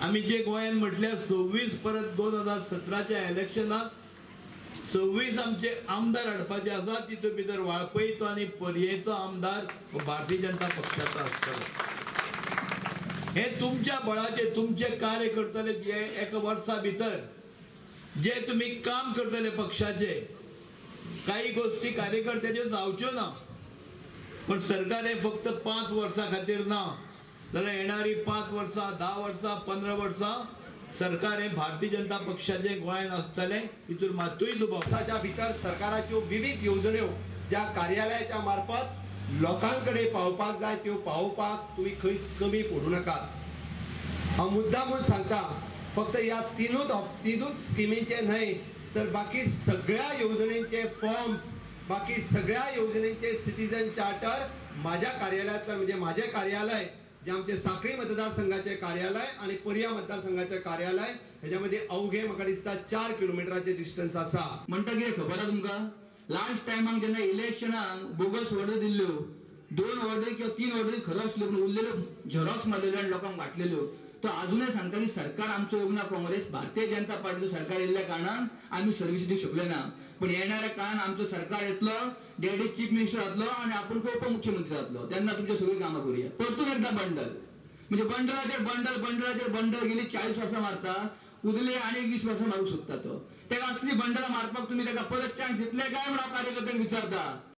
आमी जे गोंयान म्हटल्यार 26 परत 2017च्या इलेक्शनाक 26 आमचे आमदार हाडपाचे आसा, तितूंत भितर वाळपयचो आनी पर्येचो आमदार भारतीय जनता पक्षाचो आसतलो। हे तुमच्या बळाचे तुमचे कार्य करतले जे एका वर्सा भितर जे तुमी काम करतले पक्षाचे, काही गोष्टी कार्यकर्त्याच्यो जावच्यो ना, पण सरकार हे फक्त 5 वर्सां खातीर ना, जाल्यार येणारी 5 वर्सां, 10 वर्सां, 15 वर्सां सरकार हे भारतीय जनता पक्षाचे गोंयांत आसतले, हितून मातूय दुबाव। वर्साच्या भितर सरकाराच्यो विविध येवजण्यो ज्या कार्यालयाच्या मार्फत लोकां कडेन पावोवपाक जाय त्यो पावोवपाक तुमी खंयच कमी पडूं नाकात। हांव मुद्दाम म्हूण सांगता, फक्त ह्या तिनूच स्किमींचे न्हय तर बाकी सगळ्या येवजणेंचे फॉर्म्स, बाकी सगळ्या येवजणेंचे सिटीजन चार्टर माझ्या कार्यालयांतल्यान, म्हणजे माझे कार्यालय जे आमचे साखळी मतदारसंघाचे कार्यालय आणि पर्या मतदारसंघाचे कार्यालय हेच्यामध्ये अवघे म्हाका दिसता 4 किलोमिटराचे डिस्टन्स आसा। म्हणटा कितें खबर आसा तुमकां, लास्ट टायमाक जेन्ना इलेक्शनाक बोगस ऑर्डर दिल्ल्यो, 2 ऑर्डरी किंवा 3 ऑर्डरी खरो आसल्यो पूण उरलेल्यो झेरॉक्स मारलेल्यो आनी लोकांक वांटलेल्यो। तो अजूनय सांगता की सरकार आमचो येवंक ना, काँग्रेस भारतीय जनता पार्टीचो सरकार येयल्ल्या कारणान आमी सर्वीस दिवंक शकले ना, पण येणाऱ्या काळान आमचो सरकार येतलो, डॅडी चीफ मिनिस्टर जातलो आनी आपूण उपमुख्यमंत्री जातलो, तेन्ना तुमच्या सगळीं कामां करुया। परतून एकदा बंडल म्हणजे बंडलाचेर बंडल, बंडलाचेर बंडल गेली 40 वर्सां मारता, उरले आनी 20 वर्सां मारूंक सोदता तो। तेका असली बंडलां मारपाक तुमी तेका परत चान्स दितले काय म्हण हांव कार्यकर्त्यांक विचारता।